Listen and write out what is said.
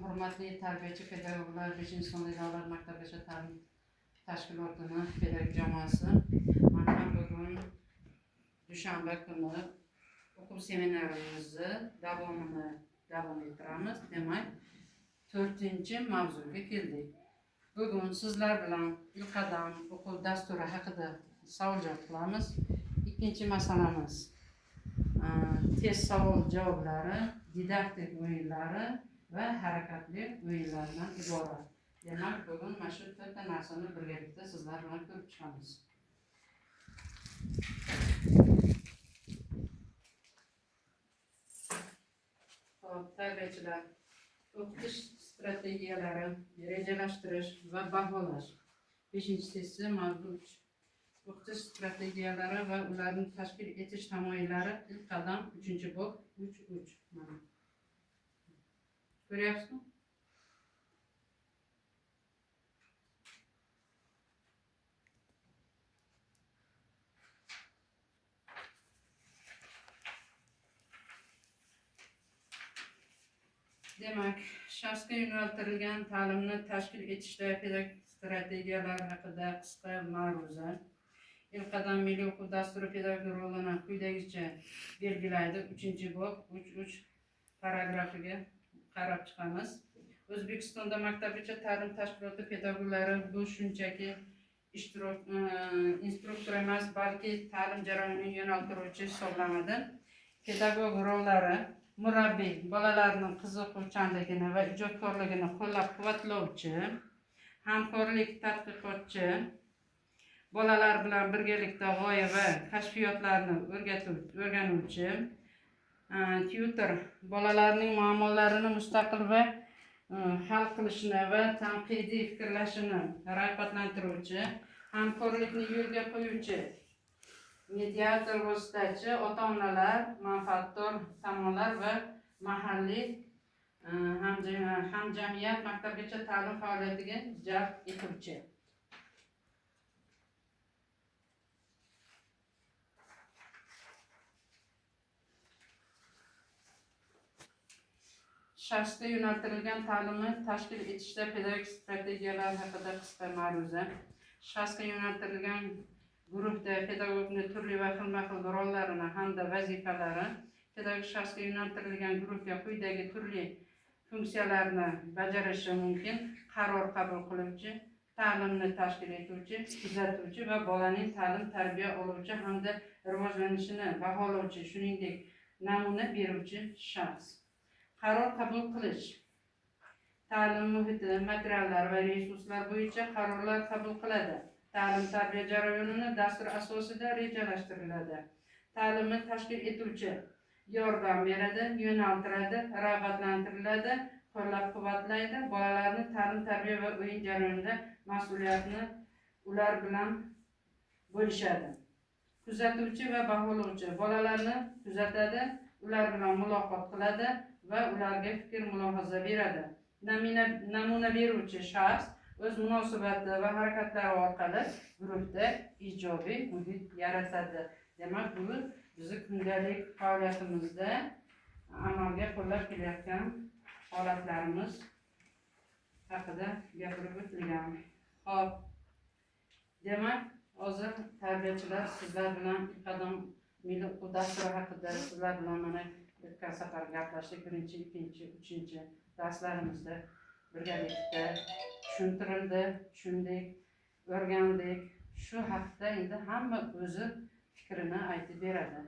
Hurmatli tarbiyachi pedagoglar, 5-sonli davlat maktabgacha ta'lim tashkilotini pedagog jamoasi. Mana bugun dushanba kuni o'quv seminarimizni davomini davom ettiramiz. Demak, 4-mavzuga keldik. Bugun sizlar bilan ilk qadam o'quv dasturi haqida savol-javob qilamiz. Ikkinchi masalamiz test savol javoblari, didaktik o'yinlari va harakatli o'yinlardan iborat. Demak, bugun mana shu to'rtta narsani birgalikda sizlar bilan ko'rib chiqamiz. Xo'p, tarbiyachilar, o'qitish strategiyalari, rejalashtirish va baholash. 5-sessiya mavzu 3. O'qitish strategiyalari va ularni tashkil etish tamoyillari ilk qadam 3-bob 3.3. Mana. Ko'ryapsizmi? Demak, shaxsga yo'naltirilgan ta'limni tashkil etishda pedagogik strategiyalar haqida qisqa ma'ruza. Ilk qadam milliy o'quv dasturi pedagogik rolini quyidagicha belgilaydi. 3-bob 3.3 paragrafiga qarab chiqamiz. O'zbekistonda maktabgacha ta'lim tashkiloti pedagoglari bu shunchaki instruktor emas, balki ta'lim jarayonini yo'naltiruvchi hisoblanadi. Pedagog rollari: murabbiy, bolalarning qiziquvchanligini va ijodkorligini qo'llab-quvvatlovchi, hamkorlik tadqiqotchi, bolalar bilan birgalikda g'oya va kashfiyotlarni o'rganuvchi, tyutor, bolalarning muammolarini mustaqil va hal qilishini va tanqidiy fikrlashini rag'batlantiruvchi, hamkorlikni yo'lga qo'yuvchi, mediator vositachi, ota-onalar, manfaatdor tomonlar va mahalliy hamjamiyat maktabgacha ta'lim faoliyatiga jalb etuvchi. Shaxsga yo'naltirilgan ta'limni tashkil etishda pedagogik strategiyalar haqida qisqa ma'ruza. Shaxsga yo'naltirilgan guruhda pedagogni turli va xilma-xil rollarini hamda vazifalari, pedagog shaxsga yo'naltirilgan guruhga quyidagi turli funksiyalarni bajarishi mumkin: qaror qabul qiluvchi, ta'limni tashkil etuvchi, kuzatuvchi va bolaning ta'lim tarbiya oluvchi hamda rivojlanishini baholovchi, shuningdek namuna beruvchi shaxs. Qaror qabul qilish: ta'lim muhiti, materiallar va resurslar bo'yicha qarorlar qabul qiladi. Ta'lim tarbiya jarayonini dastur asosida rejalashtiriladi. Ta'limni tashkil etuvchi yordam beradi, yo'naltiradi, rag'batlantiriladi, qo'llab-quvvatlaydi, bolalarni ta'lim tarbiya va o'yin jarayonida mas'uliyatni ular bilan bo'lishadi. Kuzatuvchi va baholovchi bolalarni kuzatadi, ular bilan muloqot qiladi va ularga fikr mulohaza beradi. Namuna beruvchi shaxs o'z munosabati va harakatlari orqali guruhda ijobiy muhit yaratadi. Demak, bu bizni kundalik faoliyatimizda amalga qo'llab kelayotgan holatlarimiz haqida gapirib o'tilgan. Xo'p, demak, hozir tarbiyachilar sizlar bilan ilk qadam milliy o'quv dasturi haqida sizlar bilan mana o'tgan safar gaplashdik. 1-, 2-, 3 darslarimizda birgalikda tushuntirildi, tushundik, o'rgandik. Shu haqda endi hamma o'zi fikrini aytib beradi.